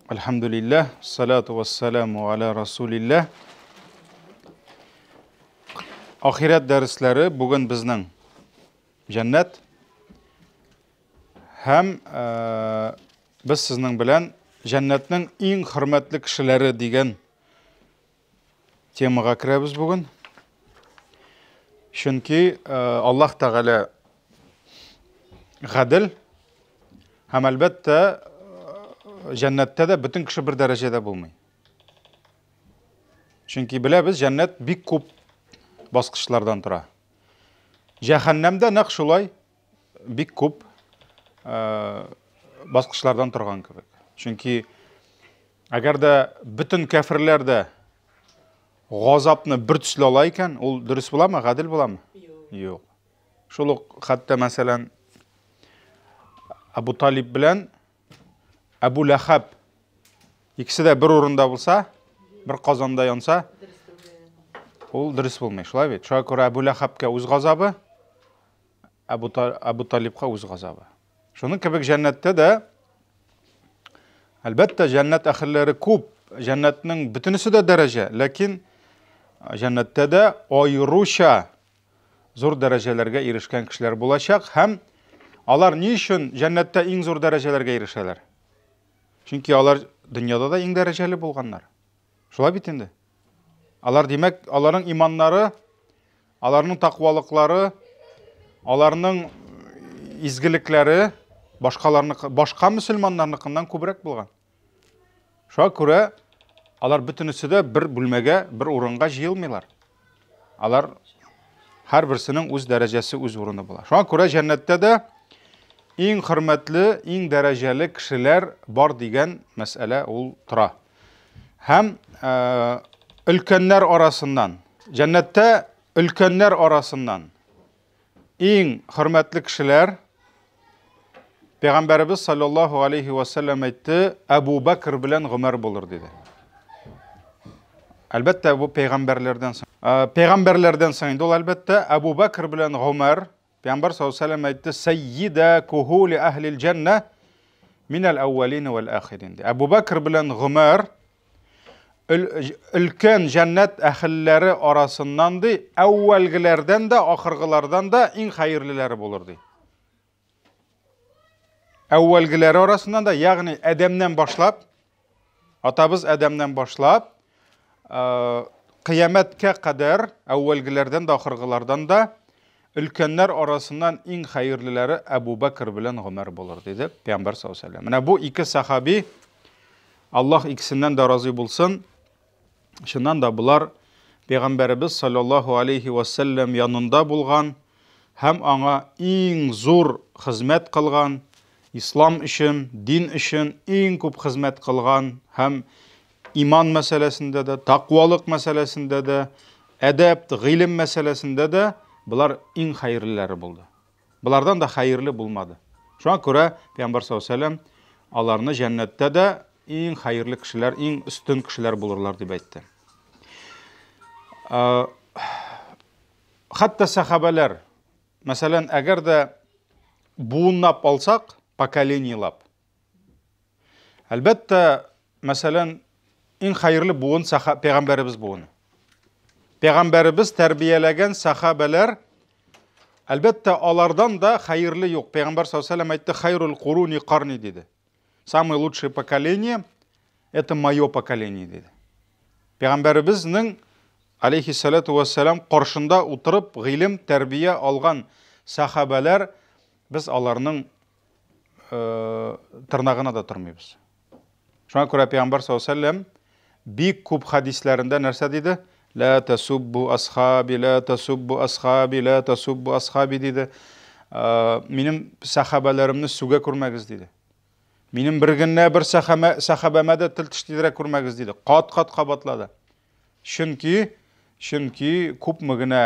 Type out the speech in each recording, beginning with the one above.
Әлхәмдүлилләһ, салату вассаламу аля расулилләһ. Ахирәт дәресләре бүген безнең җәннәт. Һәм э, без сезнең белән җәннәтнең иң хөрмәтле кешеләре дигән темага керәбез бүген. Чөнки э, Аллаһ Тәгалә гадел һәм әлбәттә э, җәннәттә дә бөтен кеше бер дәрәҗәдә булмый. Чөнки беләбез, җәннәт бик күп баскычлардан тора. Җәһәннәм дә нәкъ шулай бик күп э, баскычлардан торган кебек. Чөнки әгәр дә бөтен кәферләр дә газапны бер төсле ала икән, ул дөрес буламы, гадел буламы? Юк. Шул ук хәтта мәсәлән Абу Талиб белән Әбу Ләхәб икесе дә бер урында булса, бер казанда янса, ул дөрес булмый. Шулай бит? Шуңа күрә Әбу Ләхәбкә үз газабы, Әбу, Әбу Талибка үз газабы. Шуның кебек җәннәттә дә әлбәттә җәннәт әһелләре күп, җәннәтнең бөтенесе дә дәрәҗә, ләкин җәннәттә дә аеруча зур дәрәҗәләргә ирешкән кешеләр булачак һәм алар ни өчен җәннәттә иң зур дәрәҗәләргә ирешәләр? Чөнки алар дөньяда да иң дәрәҗәле булганнар. Шулай бит инде. Алар, димәк, аларның иманнары, аларның тәкъвалыклары, аларның изгелекләре башкаларныкы, башка мөселманнарныкыннан күбрәк булган. Шуңа күрә алар бөтенесе дә бер бүлмәгә, бер урынга җыелмыйлар. Алар һәрберсенең үз дәрәҗәсе, үз урыны була. Шуңа күрә җәннәттә дә иң хөрмәтле, иң дәрәҗәле кешеләр бар дигән мәсьәлә ул тора. Һәм э, өлкәннәр арасыннан, җәннәттә өлкәннәр арасыннан иң хөрмәтле кешеләр Пәйгамбәребез саллаллаһу алейхи ва саллям әйтте, Әбу Бәкр белән Гомәр булыр диде. Әлбәттә, бу пәйгамбәрләрдән соң. Пәйгамбәрләрдән соң инде ул әлбәттә Әбу Бәкр белән Гомәр Пәйгамбәр саллаллаһу алейхи ва саллям әйтте, Саййида кухули әһлил җәннә минәл әүвәлин вәл ахирин. Әбу Бәкр белән Гомәр өлкән җәннәт әһелләре арасыннан ди, әүвәлгеләрдән дә, ахыргылардан да иң хәерлеләре булыр ди. Әүвәлгеләре арасыннан да, ягъни Адәмнән башлап, атабыз Адәмнән башлап, кыямәткә кадәр әүвәлгеләрдән дә, ахыргылардан да өлкәннәр арасыннан иң хәерлеләре Әбу Бәкр белән Гомәр булыр, диде Пәйгамбәр саллаллаһу алейһи ва Менә бу ике сахаби, Аллаһ икесеннән дә разый булсын. Чыннан да болар Пәйгамбәребез саллаллаһу алейһи ва сәлләм янында булган һәм аңа иң зур хезмәт кылган, ислам өчен, дин өчен иң күп хезмәт кылган һәм иман мәсьәләсендә дә, тәкъвалык мәсьәләсендә дә, әдәп, гыйлем мәсьәләсендә дә болар иң хәерлеләре булды. Болардан да хәерле булмады. Шуңа күрә Пәйгамбәр саллаллаһу алейһи аларны җәннәттә дә иң хәерле кешеләр, иң өстен кешеләр булырлар дип әйтте. Хәтта сәхабәләр, мәсәлән, әгәр дә буынлап алсак, поколениелап, Әлбәттә, мәсәлән, иң хәерле буын пәйгамбәребез буыны. Пәйгамбәребез тәрбияләгән сахабәләр, әлбәттә, алардан да хәерле юк. Пәйгамбәр саллаллаһу алейһи әйтте, хайрул куруни карни диде. Самое лучшее поколение это мое поколение диде. Пәйгамбәребезнең алейхиссалату вассалам каршында утырып гыйлем тәрбия алган сахабәләр без аларның э, тырнагына да тормыйбыз. Шуңа күрә Пәйгамбәр саллаллаһу алейһи бик күп хадисләрендә нәрсә диде? Ла тасуббу асхаби, ла тасуббу асхаби, ла тасуббу асхаби диде. Э, минем сахабәләремне сүгә күрмәгез диде. Минем бер генә бер сахабәмә дә тел теш тидерә күрмәгез диде. Кат-кат кабатлады. Чөнки, чөнки күпме генә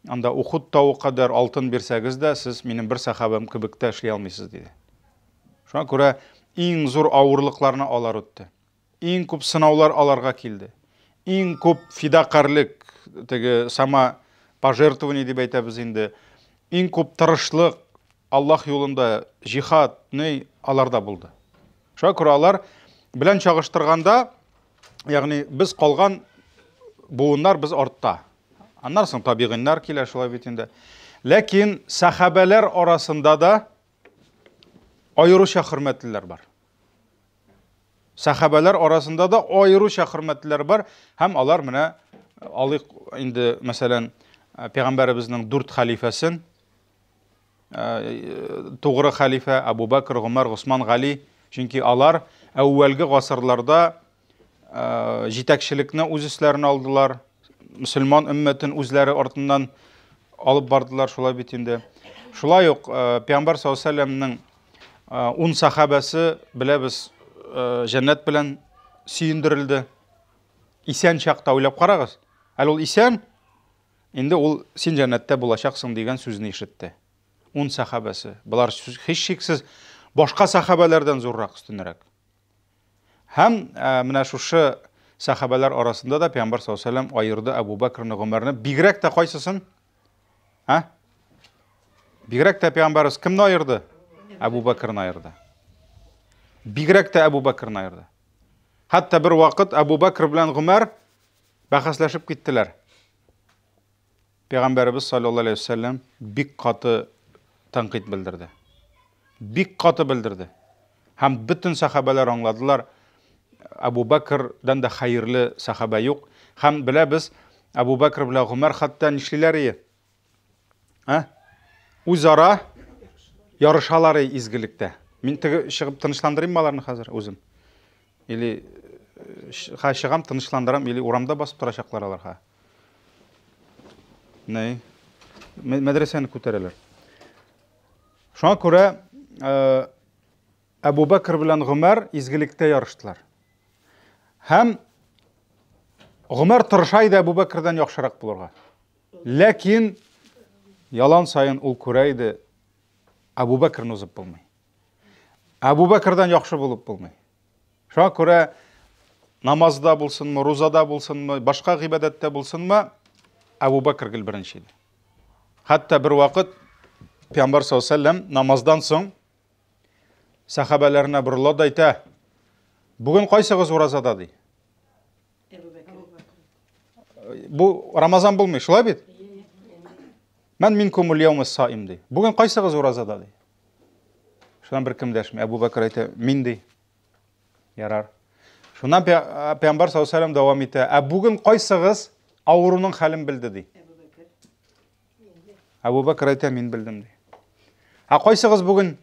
анда Ухуд тавы кадәр алтын бирсәгез дә, сез минем бер сәхабәм кебек тә эшли алмыйсыз, диде. Шуңа күрә иң зур авырлыкларны алар үтте. Иң күп сынаулар аларга килде. Иң күп фидакарьлек, теге сама пожертвование дип әйтәбез инде. Иң күп тырышлык Аллаһ юлында җихад ни аларда булды. Шуңа күрә алар белән чагыштырганда, ягъни без калган буыннар без артта. Аннан соң табигыйннар килә шулай бит инде. Ләкин сәхабәләр арасында да аеруча хөрмәтлеләр бар. Сәхабәләр арасында да аеруча хөрмәтлеләр бар һәм алар менә алыйк инде, мәсәлән, пәйгамбәребезнең дүрт хәлифәсен, тугры хәлифә Абу Бәкр, Гомәр, Госман, Гали, чөнки алар әүвәлге гасырларда җитәкчелекне үз өсләренә алдылар, мөселман өммәтен үзләре артыннан алып бардылар, шулай бит инде. Шулай ук Пәйгамбәр саллаллаһу алейһи вәсәлләмнең 10 сахабәсе, беләбез, җәннәт белән сөендерелде. Исән чакта уйлап карагыз. Әле ул исән, инде ул син җәннәттә булачаксың дигән сүзне ишетте. 10 сахабәсе. Болар һичшиксез башка сахабәләрдән зуррак, өстенрәк. Һәм менә шушы сахабәләр арасында да Пәйгамбәр саллаллаһу алейһи вәсәлләм аерды Әбу Бәкрне, Гомәрне. Бигрәк тә кайсысын? Ә? Бигрәк тә Пәйгамбәрбез кемне аерды? Әбу Бәкрне аерды. Бигрәк тә Әбу Бәкрне аерды. Хәтта бер вакыт Әбу Бәкр белән Гомәр бәхәсләшеп киттеләр. Пәйгамбәребез саллаллаһу алейһи вәсәлләм бик каты тәнкыйть белдерде. Бик каты белдерде. Һәм бөтен сәхабәләр аңладылар, Әбу Бәкрдән дә хәерле сәхабә юк. Һәм беләбез, Әбу Бәкр белән Гомәр хәтта нишлиләр ие? Ә? Үзара ярышалар изгелектә. Мин теге чыгып тынычландырыйм аларны хәзер үзем. Или ха чыгам, тынычландырам, или урамда басып торачаклар алар ха. Нәй? Мәдрәсәне күтәрәләр. Шуңа күрә Әбу Бәкр белән Гомәр изгелектә ярыштылар. Һәм Гомәр тырыша иде Әбу Бәкрдән яхшырак булырга. Ләкин ялан саен ул күрә иде, Әбу Бәкрне узып булмый. Әбу Бәкрдән яхшы булып булмый. Шуңа күрә намазда булсынмы, рузада булсынмы, башка гыйбадәттә булсынмы, Әбу Бәкр гел беренче иде. Хәтта бер вакыт Пәйгамбәр саллаллаһу алейһи вәсәлләм намаздан соң сәхабәләренә борыла да әйтә: "Бүген кайсыгыз уразада?" ди. Бу Рамазан булмый, шулай бит? Мән минкумул яумус саим ди. Бүген кайсыгыз уразада ди. Шуннан бер кем дәшми. Әбу Бәкр әйтә, мин ди. Ярар. Шуннан Пәйгамбәр саллаллаһу алейһи дәвам итә. Ә бүген кайсыгыз авыруның хәлен белде ди. Әбу Бәкр әйтә, мин белдем ди. Ә кайсыгыз бүген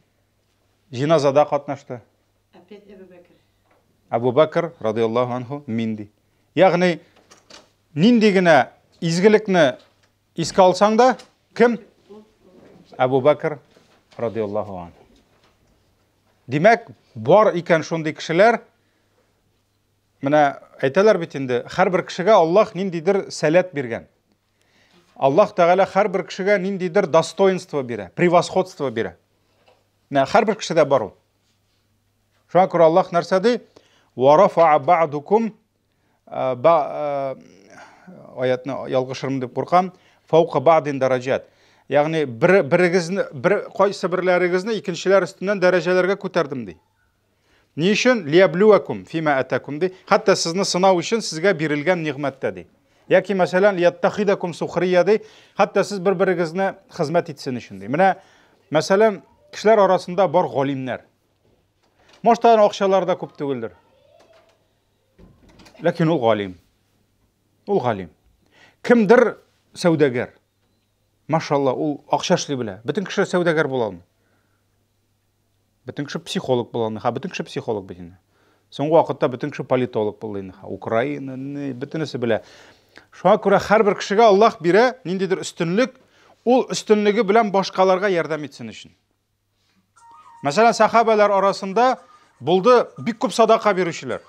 җиназада катнашты? Опять Әбу Бәкр. Әбу Бәкр радиаллаһу анху мин ди. Ягъни нинди генә изгелекне искә алсаң да, кем? Әбу Бәкр радиаллаһу анху. Димәк, бар икән шундый кешеләр, менә әйтәләр бит инде, һәрбер кешегә Аллаһ ниндидер сәләт биргән. Аллаһ Тәгалә һәрбер кешегә ниндидер достоинство бирә, превосходство бирә. Менә һәрбер кешедә бар ул. Шуңа күрә Аллаһ нәрсә ди? Ва рафа'a бa'дукум аятны ялгышырмын дип куркам. Фаука бa'дин дараҗат. Ягъни бер берегезне бер кайсы берләрегезне икенчеләр өстеннән дәрәҗәләргә күтәрдем ди. Ни өчен? Лияблуакум фима атакум ди. Хәтта сезне сынау өчен сезгә бирелгән нигъмәттә ди. Яки мәсәлән, лияттахидакум сухрия ди. Хәтта сез бер-берегезне хезмәт итсен өчен ди. Менә мәсәлән, кешеләр арасында бар галимнәр. Может, аның акчалары да күп түгелдер. Ләкин ул галим. Ул галим. Кемдер сәүдәгәр. Машалла, ул акча эшли белә. Бөтен кеше сәүдәгәр була алмый. Бөтен кеше психолог була алмый. Ха, бөтен кеше психолог бит инде. Соңгы вакытта бөтен кеше политолог булды инде. Украина, не, бөтенесе белә. Шуңа күрә һәрбер кешегә Аллаһ бирә ниндидер өстенлек, ул өстенлеге белән башкаларга ярдәм итсен өчен. Мәсәлән, сахабәләр арасында булды бик күп садака бирүчеләр.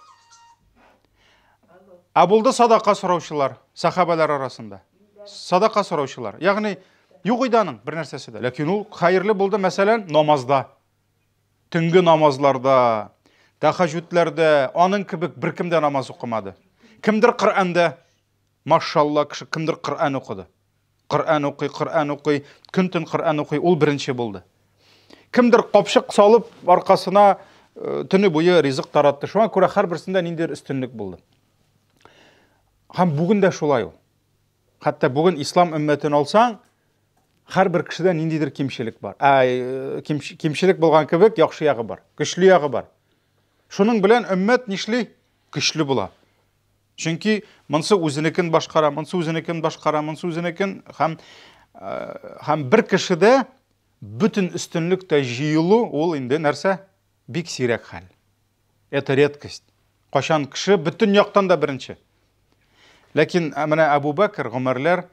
Ә булды садака сораучылар сахабәләр арасында. Садака сораучылар. Ягъни юк иде аның бер нәрсәсе дә. Ләкин ул хәерле булды, мәсәлән, намазда. Төнге намазларда, тәхәҗүдләрдә аның кебек беркем дә намаз укымады. Кемдер Коръәндә, машалла, кеше кемдер Коръән укыды. Коръән укый, Коръән укый, көн-төн Коръән укый, ул беренче булды. Кемдер капчык салып аркасына төне буе ризык таратты. Шуңа күрә һәрберсендә ниндидер өстенлек булды. Һәм бүген дә шулай ул. Хәтта бүген ислам өммәтен алсаң, һәрбер кешедә ниндидер кимчелек бар. Ә, кимчелек булган кебек, яхшы ягы бар, көчле ягы бар. Шуның белән өммәт нишли? Көчле була. Чөнки монсы үзенекен башкара, монсы үзенекен башкара, монсы үзенекен һәм һәм бер кешедә бөтен өстенлек тә җыелу ул инде нәрсә? Бик сирәк хәл. Это редкость. Качан кеше бөтен яктан да беренче. Ләкин менә Абу Бәкр, Гомәрләр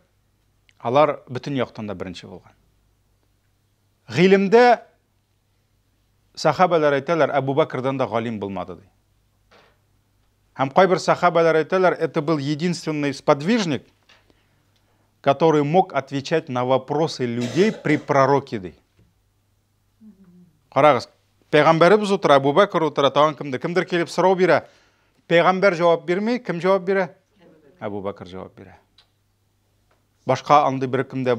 алар бөтен яктан да беренче булган. Гыйлемдә сахабалар әйтәләр, Абу Бәкрдан да галим булмады ди. Һәм кайбер сахабалар әйтәләр, это был единственный сподвижник, который мог отвечать на вопросы людей при пророке ди. Карагыз, пәйгамбәребез утыра, Абу Бәкр утыра, тагын кемдер, кемдер килеп сорау бирә. Пәйгамбәр җавап бирми, кем җавап бирә? Абу Бәкр җавап бирә. Башка андый беркем дә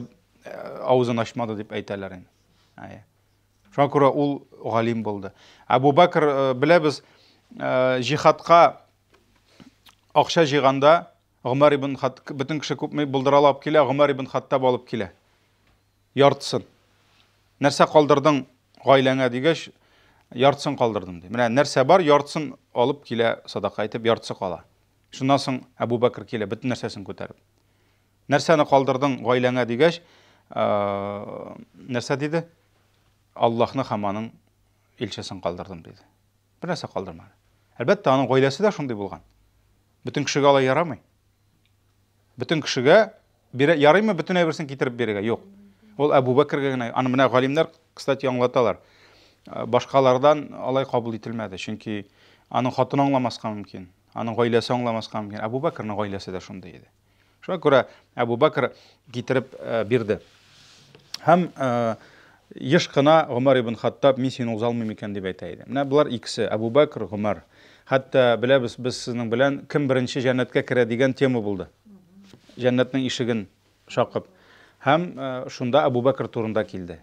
авызын ачмады дип әйтәләр инде. Әйе. Шуңа күрә ул галим булды. Абу Бәкр беләбез, җихадка акча җыйганда Гомәр ибн Хат бөтен кеше күпме булдыра алып килә, Гомәр ибн Хаттаб алып килә. Яртысын. Нәрсә калдырдың гаиләңә дигәч, яртысын калдырдым ди. Менә нәрсә бар, яртысын алып килә садака итеп, яртысы кала. Шуннан соң Әбу Бәкр килә, бөтен нәрсәсен күтәреп. Нәрсәне калдырдың гаиләңә дигәч, нәрсә диде? Аллаһны һәм аның илчесен калдырдым диде. Бер нәрсә калдырмады. Әлбәттә, аның гаиләсе дә шундый булган. Бөтен кешегә алай ярамый. Бөтен кешегә бирә, ярыймы бөтен әйберсен китереп бирергә? Юк. Ул Әбу Бәкергә генә, аны менә галимнәр, кстати, аңлаталар. Башкалардан алай кабул ителмәде, чөнки аның хатыны аңламаска мөмкин, аның гаиләсе аңламаска мөмкин. Әбу Бәкернең гаиләсе дә шундый иде. Шуңа күрә Әбу Бәкер китереп бирде. Һәм еш кына Гомәр ибн Хаттаб мин сине уза алмыйм икән дип әйтә иде. Менә болар икесе, Әбу Бәкер, Гомәр. Хәтта беләбез без сезнең белән кем беренче җәннәткә керә дигән тема булды. Җәннәтнең ишеген шакып. Һәм шунда Әбу Бәкер турында килде.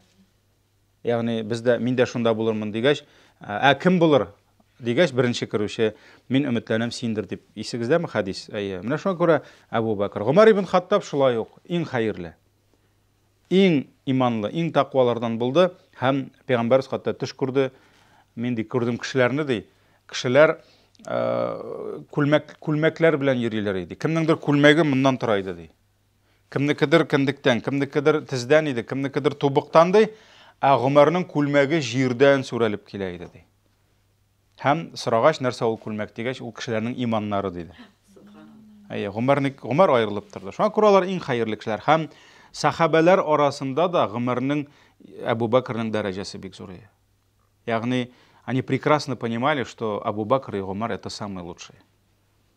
Ягъни без дә, мин дә шунда булырмын дигәч, ә кем булыр дигәч, беренче керүче, мин өметләнәм синдер дип. Исегездәме хәдис? Әйе. Менә шуңа күрә Әбу Бәкер. Гомәр ибн Хаттаб шулай ук иң хәерле. Иң иманлы, иң тәкъвалардан булды һәм пәйгамбәрбез хәтта төш күрде. Мин ди күрдем кешеләрне ди. Кешеләр күлмәк күлмәкләр белән йөриләр иде. Кемнеңдер күлмәге моннан тора иде ди. Кемнекедер кендектән, кемнекедер тездән иде, кемнекедер тубыктан ди. Ә Гомәрнең күлмәге җирдән сүрәлеп килә иде ди. Һәм сорагач, нәрсә ул күлмәк дигәч, ул кешеләрнең иманнары диде. Әйе, Гомәрне Гомәр аерылып торды. Шуңа күрә алар иң хәерле кешеләр. Һәм сахабәләр арасында да Гомәрнең Әбу Бәкрнең дәрәҗәсе бик зур иде. Ягъни, они прекрасно понимали, что Абу Бакр и Гомәр это самые лучшие.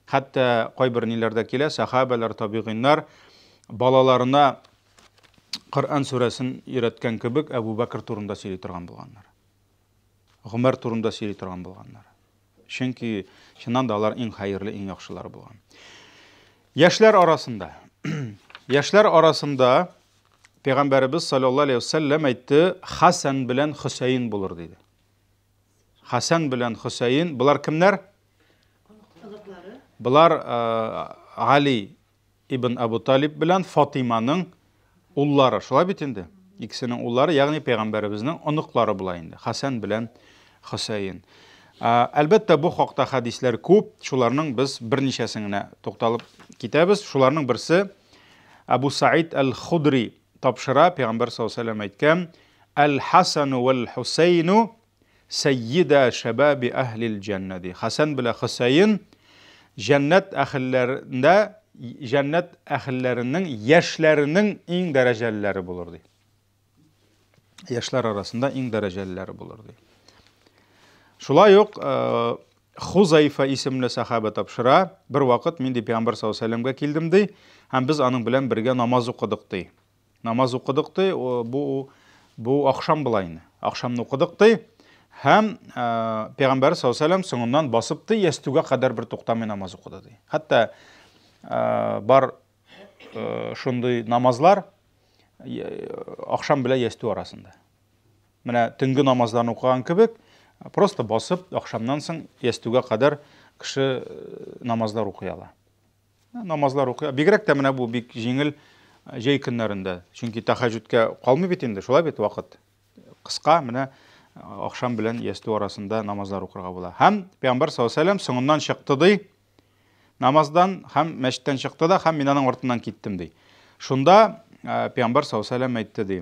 Хәтта кайбер ниләрдә килә, сахабәләр, табигыйннар балаларына Коръән сүрәсен өйрәткән кебек Әбу Бәкр турында сөйли торган булганнар. Гомәр турында сөйли торган булганнар. Чөнки чыннан да алар иң хәерле, иң яхшылары булган. Яшьләр арасында яшьләр арасында Пәйгамбәребез саллаллаһу алейһи вәсәлләм әйтте, Хасан белән Хөсәен булыр диде. Хасан белән Хөсәен, болар кемнәр? Болар Али ибн Абу Талиб белән Фатиманың уллары. Шулай бит инде? Икесенең уллары, ягъни пәйгамбәребезнең оныклары була инде. Хасан белән Хөсәен. Әлбәттә, бу хакта хәдисләр күп. Шуларның без берничәсен генә тукталып китәбез. Шуларның берсе Абу Саид әл-Худри тапшыра, пәйгамбәр саллаллаһу алейһи ва сәлләм әйткән: "Әл-Хасану вәл-Хусейну Сәййидә шәбаби әһлил җәннә ди. Хәсән белә Хөсәен җәннәт әһелләрендә җәннәт әһелләренең яшьләренең иң дәрәҗәлеләре булыр ди. Яшьләр арасында иң дәрәҗәлеләре булыр ди. Шулай ук э, Хузайфа исемле сахаба тапшыра, бер вакыт мин ди пәйгамбәр саллаллаһу алейһи вәсәлләмгә килдем ди, һәм без аның белән бергә намаз укыдык ди. Намаз укыдык ди, бу бу ахшам була инде. Ахшамны укыдык ди. Һәм пәйгамбәр саллаллаһу алейһи соңыннан басып ди, ястүгә кадәр бер туктамый намаз укыды ди. Хәтта бар шундый намазлар ахшам белән ястү арасында. Менә төнге намазларны укыган кебек, Просто басып, ахшамнан соң ястүгә кадәр кеше намазлар укый ала. Намазлар укый. Бигрәк тә менә бу бик җиңел җәй көннәрендә. Чөнки тәһәҗҗүдкә калмый бит инде, шулай бит вакыт. Кыска, менә ахшам белән ястү арасында намазлар укырга була. Һәм Пәйгамбәр саллаллаһу алейһи вәсәлләм соңыннан чыкты ди, намаздан һәм мәчеттән чыкты да, һәм мин аның артыннан киттем ди. Шунда Пәйгамбәр саллаллаһу алейһи вәсәлләм әйтте ди.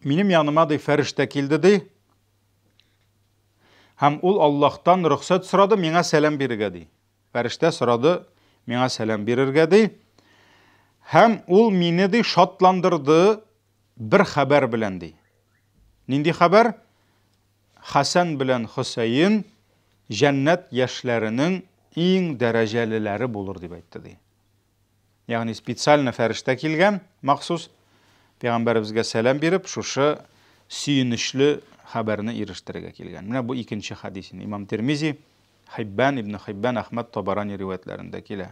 Минем яныма ди фәрештә килде ди. Һәм ул Аллаһтан рөхсәт сорады миңа сәлам бирергә ди. Фәрештә сорады миңа сәлам бирергә ди. Һәм ул мине ди шатландырды бер хәбәр белән ди. Нинди хәбәр? Хәсән белән Хөсәен җәннәт яшьләренең иң дәрәҗәлеләре булыр дип әйтте ди. Ягъни специально фәрештә килгән, махсус пәйгамбәребезгә сәлам биреп, шушы сөенечле хәбәрне ирештерергә килгән. Менә бу икенче хәдис. Имам Тирмизи, Хиббан, Ибн Хиббан, Әхмәд Табарани риваятләрендә килә.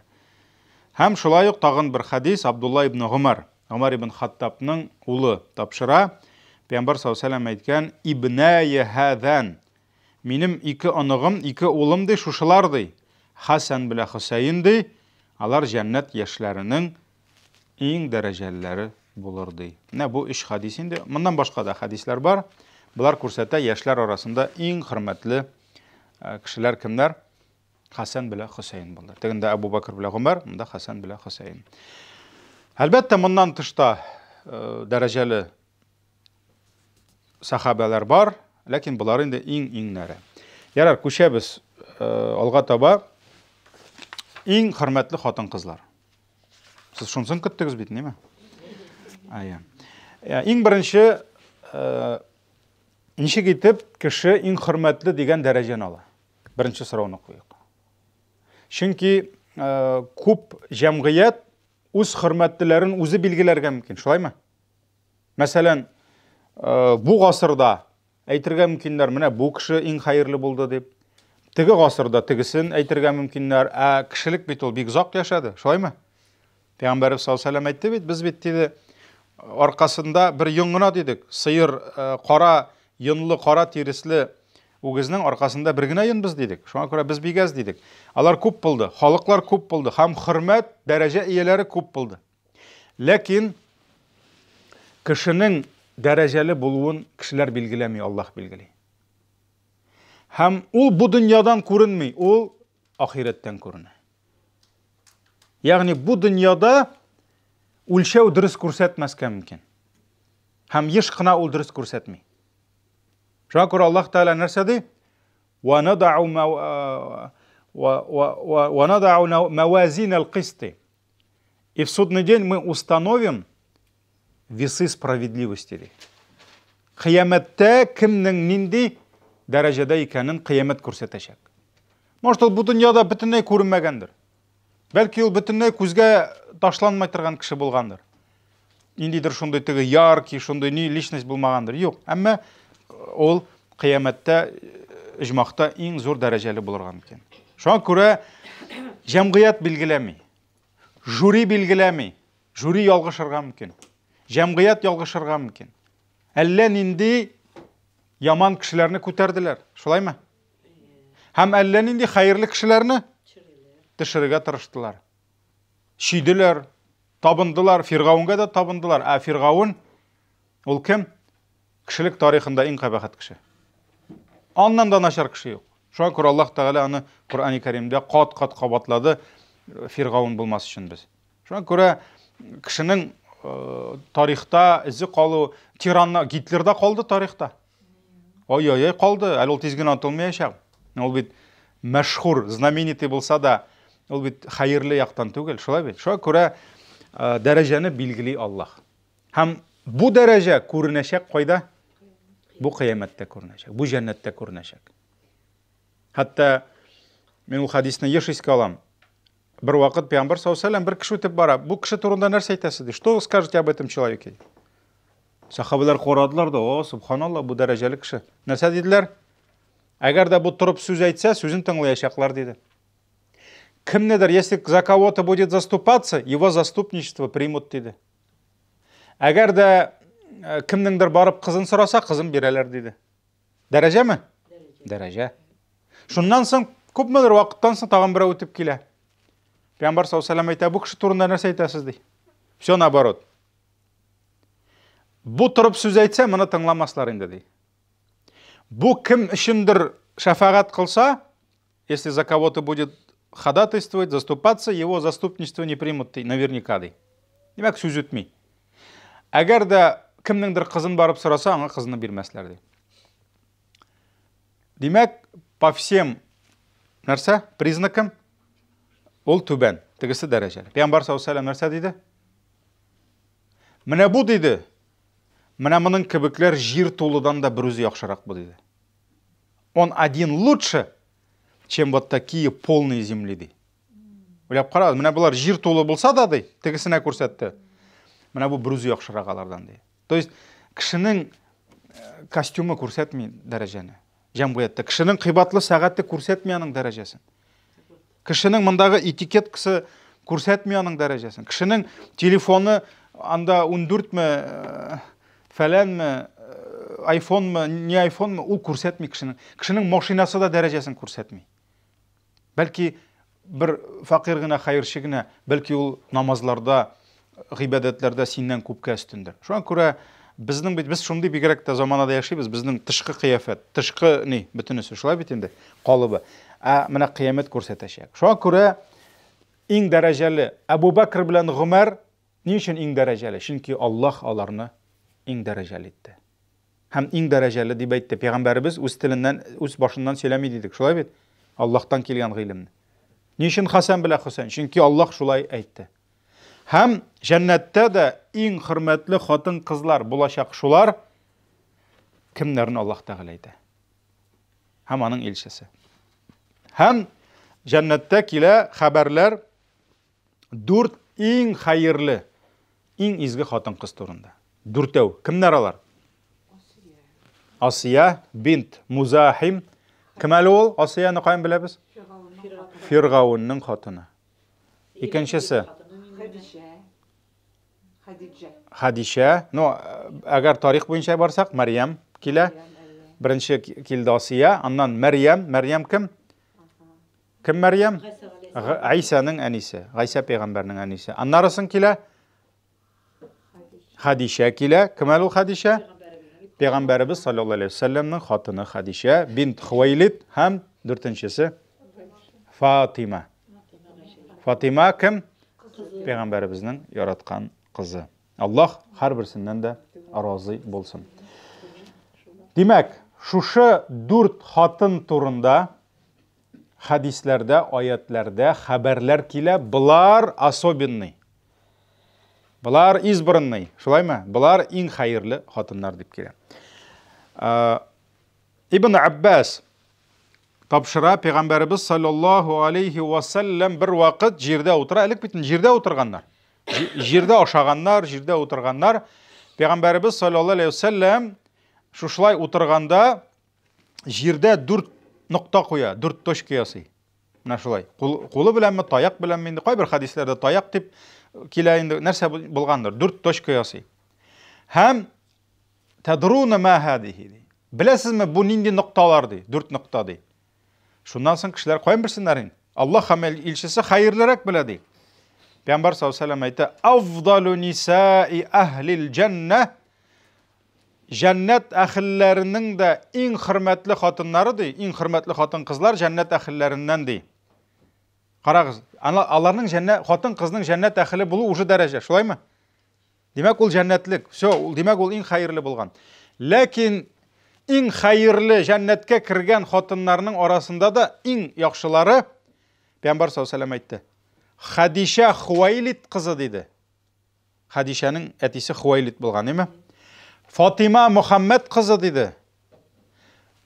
Һәм шулай ук тагын бер хәдис Абдулла ибн Гомар, Гомар ибн Хаттабның улы тапшыра. Пәйгамбәр саллаллаһу алейһи ва сәлләм әйткән, Ибнәя һәҙән. Минем ике оныгым, ике улым ди, шушылар ди. Хәсән белән Хөсәен ди, алар җәннәт яшьләренең иң дәрәҗәлеләре булыр ди. Менә бу өч хәдис инде. Моннан башка да хәдисләр бар. Болар күрсәтә яшьләр арасында иң хөрмәтле кешеләр кемнәр? Хәсән белән Хөсәен булды. Тегендә Әбу Бәкер белән Гомәр, монда Хәсән белән Хөсәен. Әлбәттә, моннан тышта дәрәҗәле сахабәләр бар, ләкин болар инде иң-иңнәре. Ярар, күчәбез алга таба. Иң хөрмәтле хатын-кызлар. Сез шунысын көттегез бит, ниме? Әйе. Иң беренче ничек итеп кеше иң хөрмәтле дигән дәрәҗәне ала? Беренче сорауны куйык. Чөнки күп җәмгыять үз хөрмәтлеләрен үзе билгеләргә мөмкин, шулаймы? Мәсәлән, бу гасырда әйтергә мөмкиннәр, менә бу кеше иң хәерле булды дип. Теге гасырда тегесен әйтергә мөмкиннәр, ә кешелек бит ул бик озак яшәде, шулаймы? Пәйгамбәрбез саллаллаһу алейһи ва сәлләм әйтте бит, без бит диде, аркасында бер йон гына дидек. Сыер кара йонлы, кара тиресле үгезнең аркасында бер генә йон без дидек. Шуңа күрә без бик әз дидек. Алар күп булды, халыклар күп булды һәм хөрмәт, дәрәҗә ияләре күп булды. Ләкин кешенең дәрәҗәле булуын кешеләр билгеләми, Аллаһ билгели. Һәм ул бу дөньядан күренми, ул ахирәттән күренә. Ягъни бу дөньяда үлчәү дөрес күрсәтмәскә мөмкин. Һәм еш кына ул дөрес күрсәтми. Шуңа күрә Аллаһ Тәгалә нәрсә ди? Ва надау ва надау мавазин аль-кисты. И в судный день мы установим весы справедливости ди. Кыямәттә кемнең нинди дәрәҗәдә икәнен кыямәт күрсәтәчәк. Может, ул бу дөньяда бөтенләй күренмәгәндер. Бәлки ул бөтенләй күзгә ташланмай торган кеше булгандыр. Ниндидер шундый теге яркий, шундый ни личность булмагандыр. Юк, әмма ул кыямәттә иҗмахта иң зур дәрәҗәле булырга мөмкин. Шуңа күрә җәмгыять билгеләми. Жюри билгеләми. Жюри ялгышырга мөмкин. Җәмгыять ялгышырга мөмкин. Әллә нинди яман кешеләрне күтәрделәр. Шулаймы? Һәм әллә нинди хәерле кешеләрне төшерергә тырыштылар. Чөйделәр, табындылар, Фиргавенгә дә табындылар. Ә Фиргавен ул кем? Кешелек тарихында иң кабахәт кеше. Аннан да начар кеше юк. Шуңа күрә Аллаһ Тәгалә аны Коръәни Кәримдә кат-кат кабатлады, Фиргавен булмас өчен без. Шуңа күрә кешенең тарихта эзе калу, тиранна Гитлер да калды тарихта. Ой-ой-ой калды, әле ул тиз генә онытылмаячак. Ул бит мәшһүр, знаменитый булса да, ул бит хәерле яктан түгел, шулай бит. Шуңа күрә дәрәҗәне билгели Аллаһ. Һәм бу дәрәҗә күренәчәк кайда? Бу кыямәттә күренәчәк, бу җәннәттә күренәчәк. Хәтта мин ул хәдисне еш искә алам. Бер вакыт Пәйгамбәр саллаллаһу алейһи ва сәлләм бер кеше үтеп бара. Бу кеше турында нәрсә әйтәсез ди? Что вы скажете об этом человеке? Сахабалар карадылар да, о, субханалла, бу дәрәҗәле кеше. Нәрсә диделәр? Әгәр дә бу торып сүз әйтсә, сүзен тыңлаячаклар диде. Кемнедер, если за кого-то будет заступаться, его заступничество примут диде. Әгәр дә кемнеңдер барып кызын сораса, кызын бирәләр диде. Дәрәҗәме? Дәрәҗә. Шуннан соң күпмедер вакыттан соң тагын берәү үтеп килә. Пәйгамбәр саллаллаху алейһи әйтә, бу кеше турында нәрсә әйтәсез ди. Все наоборот. Бу торып сүз әйтсә, моны тыңламаслар инде ди. Бу кем өчендер шәфәгать кылса, если за кого-то будет ходатайствовать, заступаться, его заступничество не примут ди, наверняка ди. Димәк, сүз үтми. Әгәр дә кемнеңдер кызын барып сораса, аңа кызны бирмәсләр ди. Димәк, по всем нәрсә, признакам ул түбән, тегесе дәрәҗәле. Пәйгамбәр саллаллаху алейһи нәрсә диде? Менә бу диде. Менә моның кебекләр җир тулыдан да берүзе яхшырак бу диде. Он один лучше, чем вот такие полные земли ди. Уйлап карагыз, менә болар җир тулы булса да ди, тегесенә күрсәтте. Менә бу берүзе яхшырак алардан ди. То есть кешенең э, костюмы күрсәтми дәрәҗәне. Җәмгыятьтә кешенең кыйбатлы сәгате күрсәтми аның дәрәҗәсен. Кешенең мондагы этикеткасы күрсәтми аның дәрәҗәсен. Кешенең телефоны анда 14-ме, э, фәләнме, айфонмы, не айфонмы, ул күрсәтми кешенең. Кешенең машинасы да дәрәҗәсен күрсәтми. Бәлки бер факир генә, хәерче генә, бәлки ул намазларда, гыйбадәтләрдә синнән күпкә өстендер. Шуңа күрә безнең бит без шундый бигрәк тә заманада яшибез, безнең тышкы кыяфәт, тышкы ни, бөтенесе шулай бит инде, калыбы. Ә менә кыямәт күрсәтәчәк. Шуңа күрә иң дәрәҗәле Әбу Бәкр белән Гомәр ни өчен иң дәрәҗәле? Чөнки Аллаһ аларны иң дәрәҗәле итте. Һәм иң дәрәҗәле дип әйтте. Пәйгамбәребез үз теленнән, үз башыннан сөйләми дидек. Шулай бит? Аллаһтан килгән гыйлемне. Ни өчен Хәсән белән Хөсән? Чөнки Аллаһ шулай әйтте. Һәм җәннәттә дә иң хөрмәтле хатын-кызлар булачак шулар, кемнәрне Аллаһ Тәгалә әйтә. Һәм аның илчесе. Һәм җәннәттә килә хәбәрләр Дүрт иң хәерле, иң изге хатын-кыз турында. Дүртәү. Кемнәр алар? Асия бинт Музахим. Кем әле ул? Асияны каян беләбез? Фиргаунның хатыны. Икенчесе. Хадиҗә. Хадиҗә. Ну, әгәр тарих буенча барсак, Мәрьям килә. Беренче килде Асия, аннан Мәрьям. Мәрьям кем? Кем Мәрьям? Гайсәнең әнисе, Гайсә пәйгамбәрнең әнисе. Аннары соң килә Хадишә килә. Кем әле ул Хадишә? Пәйгамбәребез саллаллаһу алейһи вәсәлләмнең хатыны Хадишә бинт Хувайлид һәм дүртенчесе Фатима. Фатима кем? Пәйгамбәребезнең яраткан кызы. Аллаһ һәрберсеннән дә разый булсын. Димәк, шушы дүрт хатын турында хәдисләрдә, аятләрдә хәбәрләр килә, болар особенный. Болар избранный, шулаймы? Болар иң хәерле хатыннар дип килә. Ибн Аббас тапшыра, пәйгамбәребез саллаллаһу алейхи ва саллям бер вакыт җирдә утыра, элек бит җирдә утырганнар. Җирдә ашаганнар, җирдә утырганнар. Пәйгамбәребез саллаллаһу алейхи ва саллям шушылай утырганда җирдә дүрт нокта куя, дүрт точка ясый. Менә шулай. Кул, кулы беләнме, таяк беләнме инде, кайбер хәдисләрдә таяк дип килә инде, нәрсә булгандыр, дүрт точка ясый. Һәм тадруна ма һадихи ди. Беләсезме, бу нинди нокталар ди, дүрт нокта ди. Шуннан соң кешеләр каян белсеннәр инде? Аллаһ һәм илчесе хәерлерәк белә ди. Пәйгамбәр саллаллаһу алейһи ва сәлләм әйтә: "Афдалу нисаи әһлил җәннә" Җәннәт әһелләренең дә иң хөрмәтле хатыннары ди, иң хөрмәтле хатын-кызлар җәннәт әһелләреннән ди. Карагыз, аларның җәннәт хатын-кызның җәннәт әһеле булу уже дәрәҗә, шулаймы? Димәк, ул җәннәтлек. Все, ул димәк, ул иң хәерле булган. Ләкин иң хәерле җәннәткә кергән хатыннарның арасында да иң яхшылары Пәйгамбәр саллаллаһу алейһи ва сәлләм әйтте. Хадиша Хувайлид кызы диде. Хәдичәнең әтисе Хувайлид булган, әйме? Фатима Мөхәммәд кызы диде.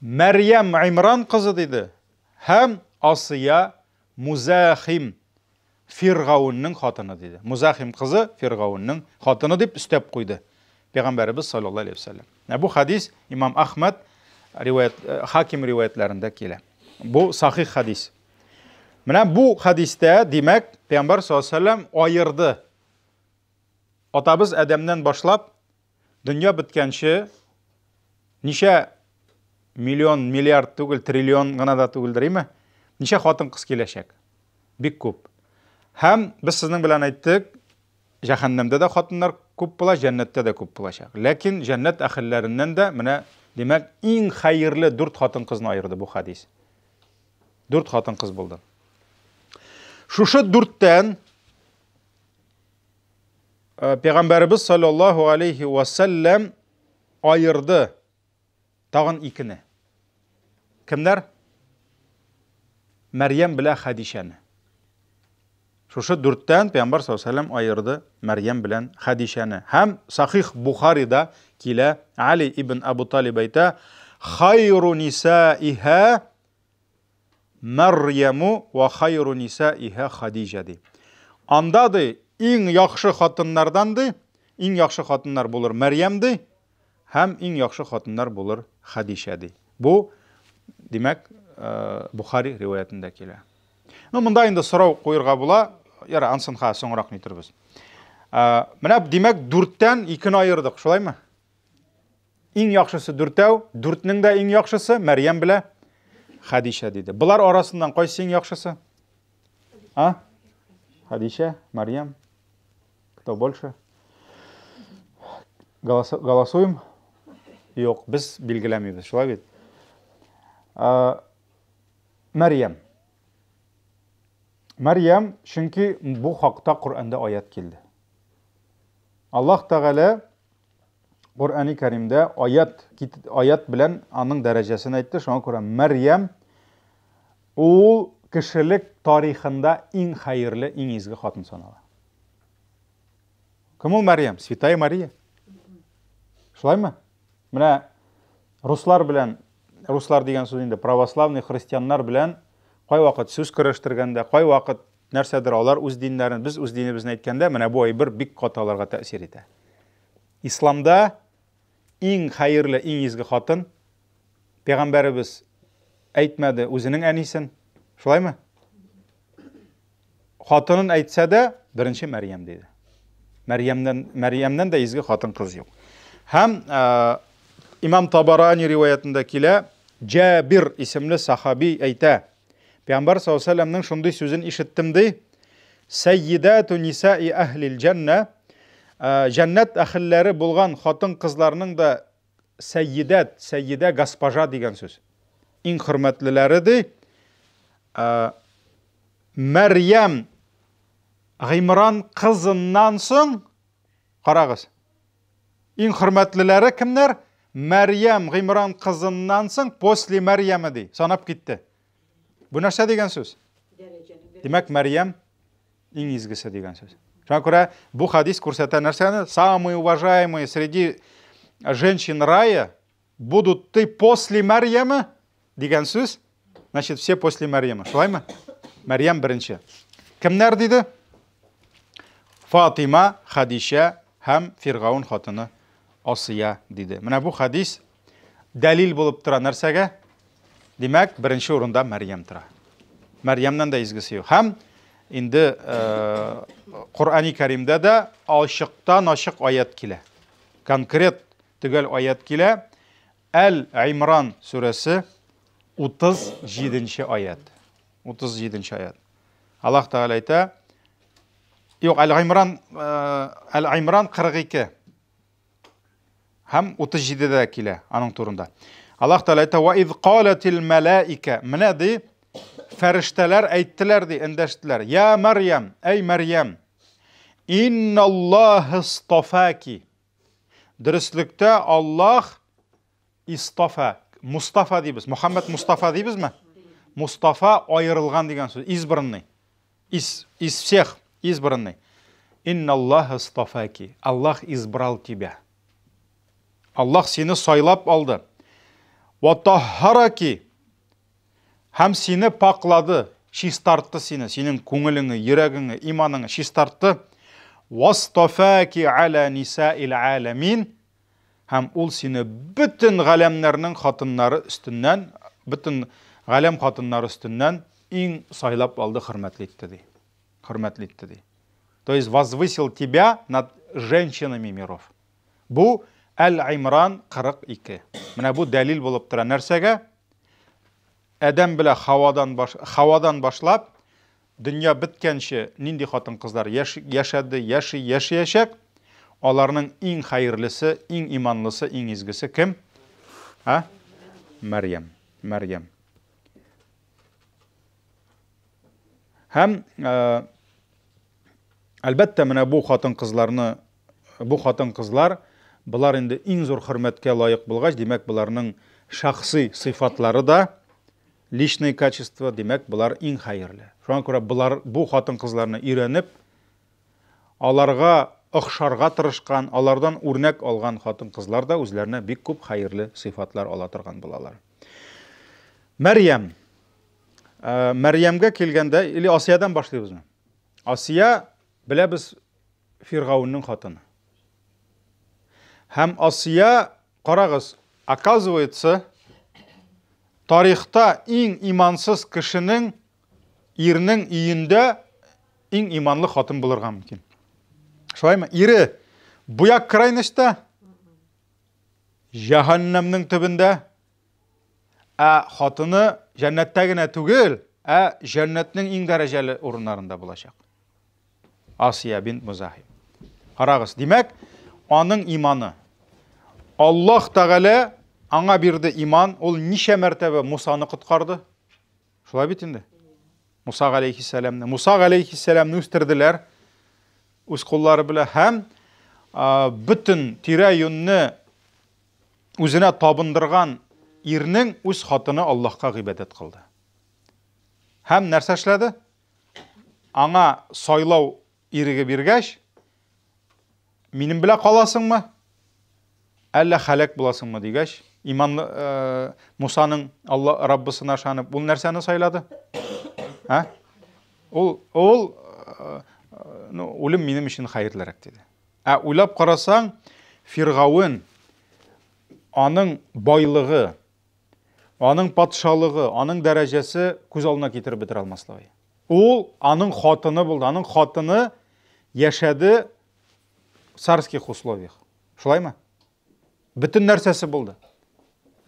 Мәрьям Имран кызы диде. Һәм Асия Музахим Фиргаунның хатыны диде. Музахим кызы Фиргаунның хатыны дип өстәп куйды. Пәйгамбәребез саллаллаһу алейһи вәсәлләм. Ә бу хадис Имам Ахмад риваят э, Хаким риваятләрендә килә. Бу сахих хадис. Менә бу хадистә, димәк, Пәйгамбәр саллаллаһу алейһи вәсәлләм аерды. Атабыз Адәмнән башлап дөнья беткәнче ничә Миллион, миллиард түгел, триллион гына да түгелдер, име? Ничә хатын-кыз киләчәк? Бик күп. Һәм без сезнең белән әйттек, җәһәннәмдә дә хатыннар күп була, җәннәттә дә күп булачак. Ләкин җәннәт әһелләреннән дә менә, димәк, иң хәерле дүрт хатын-кызны аерды бу хадис. Дүрт хатын-кыз булды. Шушы дүрттән э, Пәйгамбәребез саллаллаһу алейхи ва сәлләм аерды Тагын икене. Кемнәр? Мәрьям белә Хәдичәне. Шушы дүрттән Пәйгамбәр саллаллаһу алейһи аерды Мәрьям белән Хәдичәне. Һәм Сахих Бухарида килә, Али ибн Абу Талиб әйтә, Хайру нисаиһа Мәрьяму ва хайру нисаиһа Хадиҗа ди. Анда ди, иң яхшы хатыннардан ди, иң яхшы хатыннар булыр Мәрьям ди, Һәм иң яхшы хатыннар булыр Хәдичә, ди. Бу, димәк, Бухари риваятендә килә. Ну, монда инде сорау куерга була. Яра, ансын ха, соңрак нитербез. Менә, димәк, дүрттән икене аердык, шулаймы? Иң яхшысы дүртәү, дүртнең дә иң яхшысы Мәрьям белә Хәдичә диде. Болар арасыннан кайсы иң яхшысы? А? Хәдичә, Мәрьям. Кто больше? Голосуем? Юк, без билгеләмибез, шулай бит? Мәрьям. Мәрьям, чөнки бу хакта Коръәндә аят килде. Аллаһ Тәгалә Коръәни Кәримдә аят аят белән аның дәрәҗәсен әйтте. Шуңа күрә Мәрьям ул кешелек тарихында иң хәерле, иң изге хатын санала. Кем ул Мәрьям? Святая Мария. Шулаймы? Менә руслар белән, руслар дигән сүз инде православный христианнар белән кайвакыт сүз көрәштергәндә, кайвакыт нәрсәдер алар үз диннәрен, без үз динебезне әйткәндә, менә бу әйбер бик каты аларга тәэсир итә. Исламда иң хәерле, иң изге хатын пәйгамбәребез әйтмәде үзенең әнисен. Шулаймы? Хатынын әйтсә дә, беренче Мәрьям диде. Мәрьямнән Мәрьямнән дә изге хатын-кыз юк. Һәм э, Имам Табарани риваятында килә, Җабир исемле сахаби әйтә. Пәйгамбәр саллаллаһу алейһи шундый сүзен ишеттем ди. Сәййидату нисаи әһлил җәннә, э, җәннәт әһелләре булган хатын-кызларның да сәййидәт, сәййидә госпожа дигән сүз. Иң хөрмәтлеләре ди, э, Мәрьям Гыймран кызыннан соң, карагыз, иң хөрмәтлеләре кемнәр? Мәрьям Гыймран кызыннан соң, после Мәрьямы ди, санап китте. Бу нәрсә дигән сүз? Димәк, Мәрьям иң изгесе дигән сүз. Шуңа күрә бу хадис күрсәтә нәрсәне? Самые уважаемые среди женщин рая будут ты после Мәрьямы дигән сүз. Значит, все после Мәрьямы. Шулаймы? Мәрьям беренче. Кемнәр диде? Фатима, Хадишә һәм Фиргаун хатыны Асия диде. Менә бу хадис дәлил булып тора нәрсәгә? Димәк, беренче урында Мәрьям тора. Мәрьямнән дә изгесе юк. Һәм инде э, Коръәни Кәримдә дә ачыктан ачык аят килә. Конкрет төгәл аят килә. Әл-Имран сүрәсе 37 аят. 37 аят. Аллаһ Тәгалә әйтә, юк, Әл-Имран, э, Әл-Имран 42 һәм 37-дә килә аның турында. Аллаһ Тәгалә әйтә, "Ва из қалатил малаика" Менә ди, фәрештәләр әйттеләр ди, эндәштеләр. Я Мәрьям, әй Мәрьям, инналлаһ истафаки. Дөреслектә Аллаһ истафа, Мустафа дибез. Мухаммад Мустафа дибезме? Мустафа аерылган дигән сүз, избранный. Из, из всех избранный. Инналлаһ истафаки. Аллаһ избрал тебя. Аллаһ сине сайлап алды. Ва таххараки. Һәм сине паклады, чистартты сине, синең күңелеңе, йөрәгеңе, иманыңы чистартты. Вастафаки аля нисаил аламин. Һәм ул сине бөтен галәмнәрнең хатыннары өстеннән, бөтен галәм хатыннары өстеннән иң сайлап алды, хөрмәтле итте ди. Хөрмәтле итте ди. То есть возвысил тебя над женщинами миров. Бу Әл-Имран 42. Менә бу дәлил булып тора. Нәрсәгә? Адәм белән Хавадан баш, Хавадан башлап дөнья беткәнче нинди хатын-кызлар яшәде, яши, яшәячәк, аларның иң хәерлесе, иң иманлысы, иң изгесе кем? А? Мәрьям. Мәрьям. Һәм э, әлбәттә, менә бу хатын-кызларны, бу хатын-кызлар, болар инде иң зур хөрмәткә лаек булгач, димәк, боларның шәхси сыйфатлары да, личные качества, димәк, болар иң хәерле. Шуңа күрә болар бу хатын-кызларны өйрәнеп, аларга охшарга тырышкан, алардан үрнәк алган хатын-кызлар да үзләренә бик күп хәерле сыйфатлар ала торган булалар. Мәрьям. Э, Мәрьямгә килгәндә, или Асиядән башлыйбызмы? Асия, беләбез, Фиргаунның хатыны. Һәм Асия, карагыз, оказывается, тарихта иң имансыз кешенең ирнең өендә иң иманлы хатын булырга мөмкин. Шулаймы? Ире бу як крайностьта, җәһәннәмнең төбендә, Ә хатыны җәннәттә генә түгел, ә җәннәтнең иң дәрәҗәле урыннарында булачак. Асия бин Музахим. Карагыз, димәк, аның иманы. Аллаһ Тәгалә аңа бирде иман, ул ничә мәртәбә Мусаны коткарды? Шулай бит инде. Муса галәйһиссәламне. Муса галәйһиссәламне үстерделәр үз куллары белән һәм бөтен тирә-юньне Үзенә табындырган ирнең үз хатыны Аллаһка гыйбадәт кылды. Һәм нәрсә эшләде? Аңа сайлау иреге биргәч, минем белән каласыңмы? Әллә хәләк буласыңмы дигәч, иманлы э, Мусаның Алла Раббысына ышанып, ул нәрсәне сайлады? Ә? Ул ул э, ну, үлем минем өчен хәерлерәк диде. Ә уйлап карасаң, Фиргавен, аның байлыгы, аның патшалыгы, аның дәрәҗәсе күз алдына китереп бетерә алмаслык. Ул аның хатыны булды. Аның хатыны яшәде в царских условиях. Шулаймы? Бөтен нәрсәсе булды.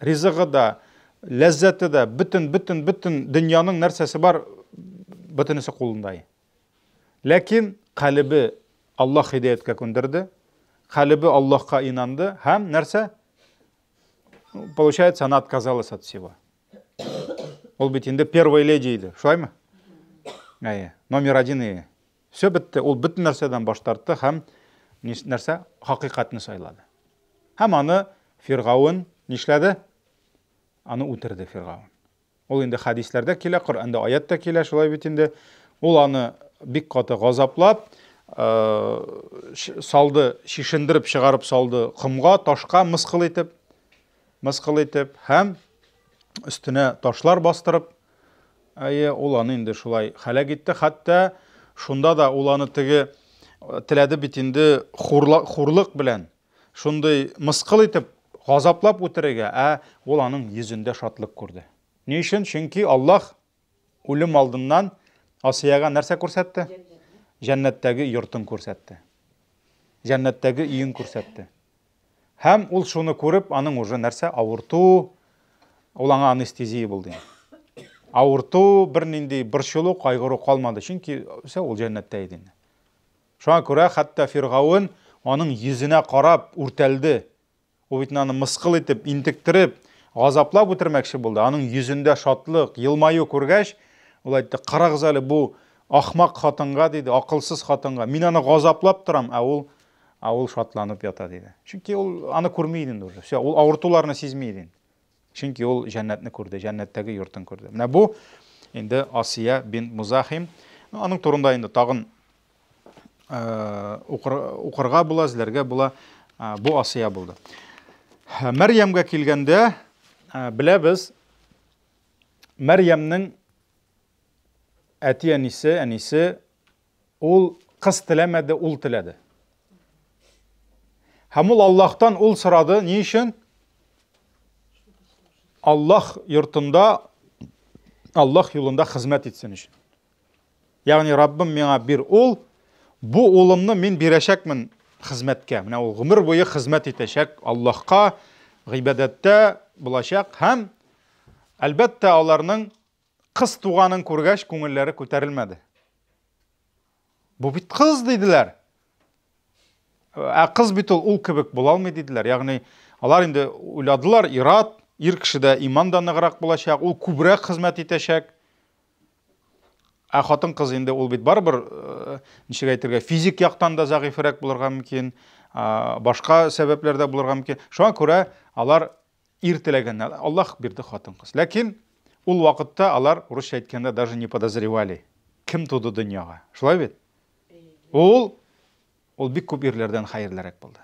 Ризыгы да, ләззәте дә, бөтен, бөтен, бөтен дөньяның нәрсәсе бар, бөтенесе кулында. Ләкин калебе Аллаһ һидаяткә күндерде, калебе Аллаһка инанды һәм нәрсә? Получается, она отказалась от всего. Ул бит инде первая леди иде, шулаймы? Әйе, номер один иде. Все бетте, ул бөтен нәрсәдән баш тартты һәм нәрсә? Хакыйкатьне сайлады. Һәм аны Фиргаун нишләде? Аны үтерде Фиргаун. Ул инде хәдисләрдә килә, Коръәндә аят та килә, шулай бит инде. Ул аны бик каты газаплап, салды, чишендереп чыгарып салды комга, ташка мыскыл итеп, мыскыл итеп һәм өстенә ташлар бастырып, әйе, ул аны инде шулай һәлак итте. Хәтта шунда да ул аны теге теләде бит инде хурлык белән Шундый мыскыл итеп, газаплап үтерергә, ә ул аның йөзендә шатлык күрде. Ни өчен? Чөнки Аллаһ үлем алдыннан Асиягә нәрсә күрсәтте? Җәннәттәге йортын күрсәтте. Җәннәттәге өен күрсәтте. Һәм ул шуны күреп, аның уже нәрсә авырту, ул аңа анестезия булды. Авырту, бернинди борчылу, кайгыру калмады, чөнки все ул җәннәттә иде инде. Шуңа күрә хәтта Фиргавен аның йөзенә карап үртәлде. Ул бит аны мыскыл итеп, интектереп, газаплап үтермәкче булды. Аның йөзендә шатлык, елмаю күргәч, ул әйтте, карагыз әле бу ахмак хатынга, диде, акылсыз хатынга. Мин аны газаплап торам, ә ул ә ул шатланып ята, диде. Чөнки ул аны күрми иде инде уже. Все, ул авыртуларны сизми иде инде. Чөнки ул җәннәтне күрде, җәннәттәге йортын күрде. Менә бу инде Асия бин Музахим. Ну, аның турында инде тагын э, укырга була, эзләргә була. Э, бу Асия булды. Мәрьямгә килгәндә, э, беләбез, Мәрьямнең әти-әнисе, әнисе Ул кыз теләмәде, ул теләде. Һәм ул Аллаһтан ул сорады, ни өчен? Аллаһ йортында, Аллаһ юлында хезмәт итсен өчен. Ягъни Раббым миңа бир ул, бу улымны мин бирәчәкмен хезмәткә. Менә ул гомер буе хезмәт итәчәк Аллаһка, гыйбадәттә булачак һәм әлбәттә аларның кыз туганын күргәч күңелләре күтәрелмәде. Бу бит кыз диделәр. Ә кыз бит ул ул кебек була алмый диделәр. Ягъни алар инде уйладылар, ир-ат, ир кешедә иман да ныграк булачак, ул күбрәк хезмәт итәчәк. Ә хатын-кыз инде ул бит барыбер, э, ничек әйтергә, физик яктан да зәгыйфрәк булырга мөмкин, башка сәбәпләр дә булырга мөмкин. Шуңа күрә алар ир теләгәннәр. Аллаһ бирде хатын-кыз. Ләкин ул вакытта алар, урысча әйткәндә, даже не подозревали, кем туды дөньяга. Шулай бит? Ул ул бик күп ирләрдән хәерлерәк булды.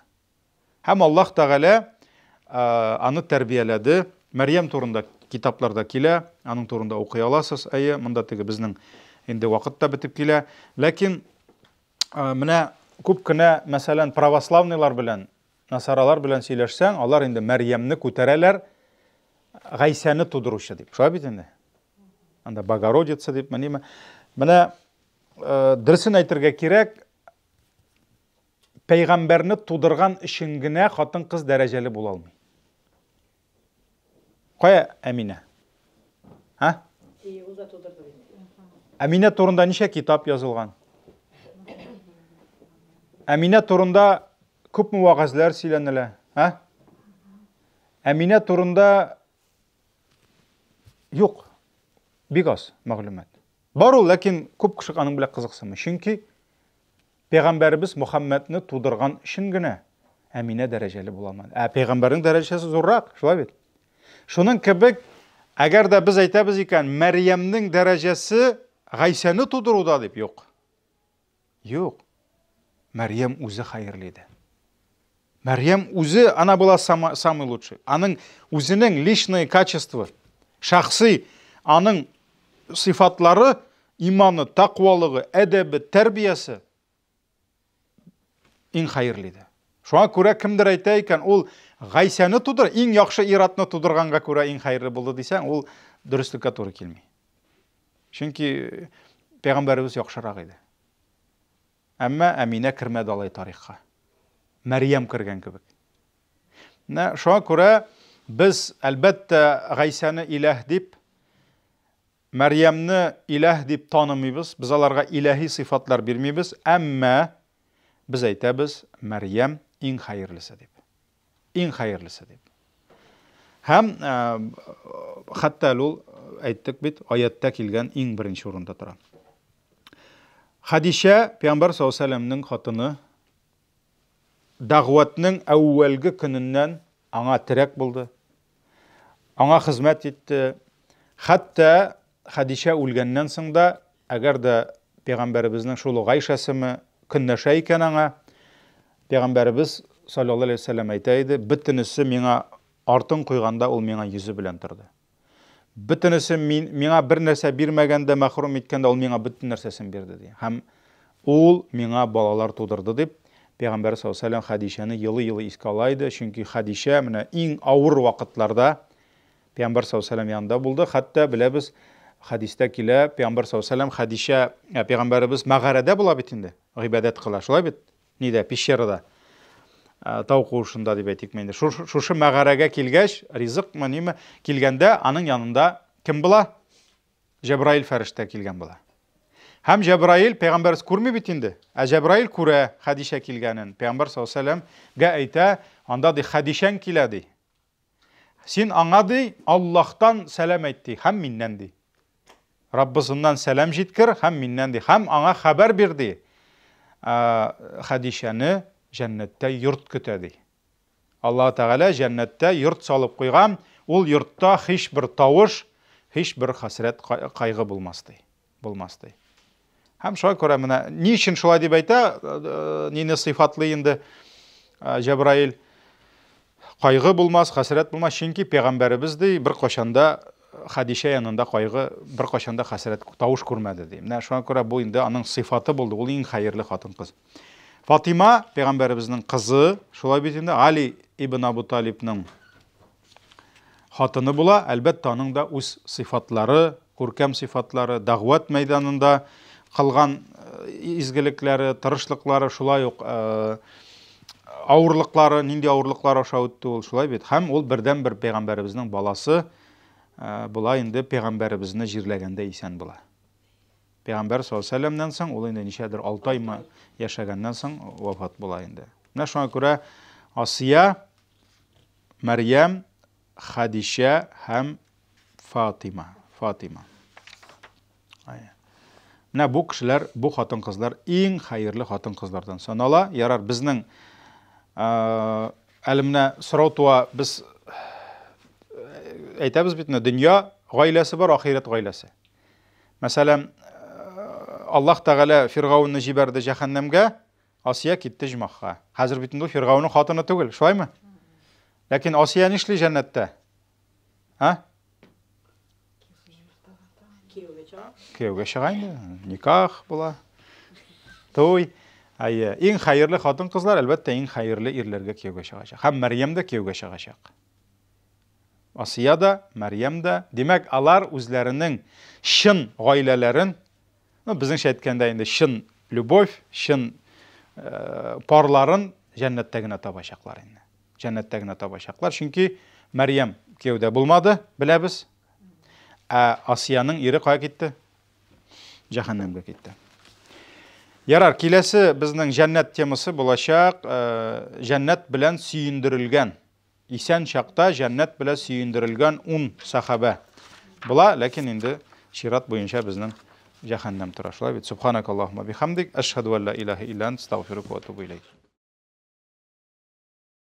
Һәм Аллаһ Тәгалә аны тәрбияләде. Мәрьям турында китапларда килә, аның турында укый аласыз. Әйе, монда теге безнең инде вакыт та бетеп килә. Ләкин менә күп кенә, мәсәлән, православныйлар белән, насаралар белән сөйләшсәң, алар инде Мәрьямне күтәрәләр Гайсәне тудыручы дип. Шулай бит инде? Анда Богородица дип, менә менә дөресен әйтергә кирәк, Пәйгамбәрне тудырган өчен генә хатын-кыз дәрәҗәле була алмый. Кая Әминә? Һа? Ул да тудырды бит. Әминә турында ничә китап язылган? Әминә турында күпме вәгазьләр сөйләнелә? Һа? Әминә турында юк. Бик аз мәгълүмат. Бар ул, ләкин күп кеше аның белән кызыксынмый. Чөнки Пәйгамбәребез Мөхәммәдне тудырган өчен генә Әминә дәрәҗәле була алмады. Ә пәйгамбәрнең дәрәҗәсе зуррак, шулай бит? Шуның кебек, әгәр дә без әйтәбез икән, Мәрьямнең дәрәҗәсе Гайсәне тудыруда дип, юк. Юк. Мәрьям үзе хәерле иде. Мәрьям үзе, она была сама, самый лучший. Аның үзенең личные качества, шәхси, аның сыйфатлары, иманы, тәкъвалыгы, әдәбе, тәрбиясе иң хәерле иде. Шуңа күрә кемдер әйтә икән, ул Гайсәне тудыр, иң яхшы ир-атны тудырганга күрә иң хәерле булды дисәң, ул дөреслеккә туры килми. Чөнки пәйгамбәребез яхшырак иде. Әмма Әминә кермәде алай тарихка. Мәрьям кергән кебек. Менә шуңа күрә без, әлбәттә, Гайсәне иләһ дип, Мәрьямне иләһ дип танымыйбыз, без аларга иләһи сыйфатлар бирмибез, әмма без әйтәбез, Мәрьям иң хәерлесе дип. Иң хәерлесе дип. Һәм э, хәтта әле ул әйттек бит, аятта килгән иң беренче урында тора. Хәдичә пәйгамбәр саллаллаһу алейһи хатыны дәгъватның әүвәлге көненнән аңа терәк булды. Аңа хезмәт итте. Хәтта Хәдичә үлгәннән соң да, әгәр дә пәйгамбәребезнең шул ук Гайшәсеме көнләшә икән аңа, пәйгамбәребез саллаллаһу алейһи вәсәлләм әйтә иде, бөтенесе миңа артын куйганда ул миңа йөзе белән торды. Бөтенесе мин, миңа бер нәрсә бирмәгәндә, мәхрүм иткәндә, ул миңа бөтен нәрсәсен бирде, ди. Һәм ул миңа балалар тудырды, дип, Пәйгамбәр саллаллаһу алейһи вәсәлләм Хәдичәне елый-елый искә ала иде, чөнки Хәдичә менә иң авыр вакытларда Пәйгамбәр саллаллаһу алейһи вәсәлләм янында булды. Хәтта беләбез, хәдистә килә, Пәйгамбәр саллаллаһу алейһи вәсәлләм Хәдичә, ә, Пәйгамбәребез мәгарәдә була бит инде, гыйбадәт кыла, шулай бит? Нидә, пещерада, э, тау куышында дип әйтикме инде. Шушы мәгарәгә килгәч, ризыкмы, ниме, килгәндә аның янында кем була? Җәбраил фәрештә килгән була. Һәм Җәбраил пәйгамбәрбез күрми бит инде. Ә Җәбраил күрә Хәдичә килгәнен. Пәйгамбәр саллаллаһу алейһи вәсәлләмгә әйтә, анда ди Хәдичәң килә ди. Син аңа ди, Аллаһтан сәлам әйт ди, һәм миннән ди. Раббысыннан сәлам җиткер һәм миннән ди. Һәм аңа хәбәр бир ди. Хәдичәне җәннәттә йорт көтә ди. Аллаһ Тәгалә җәннәттә йорт салып куйган, ул йортта һичбер тавыш, һичбер хәсрәт, кайгы булмас ди. Булмас ди. Һәм шуңа күрә менә ни өчен шулай дип әйтә, э, нине сыйфатлый инде э, Җәбраил? Кайгы булмас, хәсрәт булмас, чөнки пәйгамбәребез ди, бер кайчанда Хәдичә янында кайгы, бер кайчанда хәсрәт тавыш күрмәде ди. Менә шуңа күрә бу инде аның сыйфаты булды. Ул иң хәерле хатын-кыз. Фатима пәйгамбәребезнең кызы, шулай бит инде Али ибн Абу Талибның хатыны була. Әлбәттә, аның да үз сыйфатлары, күркәм сыйфатлары, дәгъват мәйданында кылган э, изгелекләре, тырышлыклары, шулай ук э, авырлыклары, нинди авырлыклар аша үтте ул, шулай бит. Һәм ул бердәнбер пәйгамбәребезнең баласы була инде, пәйгамбәребезне җирләгәндә исән була. Пәйгамбәр саллаллаһу алейһи вәсәлләмнән соң ул инде ничәдер 6 аймы яшәгәннән соң вафат була инде. Менә шуңа күрә Асия, Мәрьям, Хадишә һәм Фатима. Фатима. Менә бу кешеләр, бу хатын-кызлар иң хәерле хатын-кызлардан санала. Ярар, безнең әле менә сорау туа, без әйтәбез бит, менә дөнья гаиләсе бар, ахирәт гаиләсе. Мәсәлән, Аллаһ Тәгалә Фиргаунны җибәрде җәһәннәмгә, Асия китте җмахка. Хәзер бит инде Фиргаунның хатыны түгел, шулаймы? Ләкин Асия нишли җәннәттә? А? Кияүгә чыга. Кияүгә чыга инде. Никах була. Туй. Әйе, иң хәерле хатын-кызлар, әлбәттә, иң хәерле ирләргә кияүгә чыгачак. Һәм Мәрьям дә кияүгә чыгачак. Асия да, Мәрьям дә. Димәк, алар үзләренең чын гаиләләрен, ну, безнеңчә әйткәндә инде чын любовь, чын э, парларын җәннәттә генә табачаклар инде. Җәннәттә генә табачаклар. Чөнки Мәрьям кияүдә булмады, беләбез. Ә Асияның ире кая китте? Җәһәннәмгә китте. Ярар, киләсе безнең җәннәт темасы булачак, э, җәннәт белән сөендерелгән. Исән чакта җәннәт белән сөендерелгән 10 сахабә була, ләкин инде чират буенча безнең җәһәннәм тора. Шулай бит. Субханакаллаһумма бихамдик, әшһәду ан ла илаһа илля ант, астагфирука ва атубу илейк.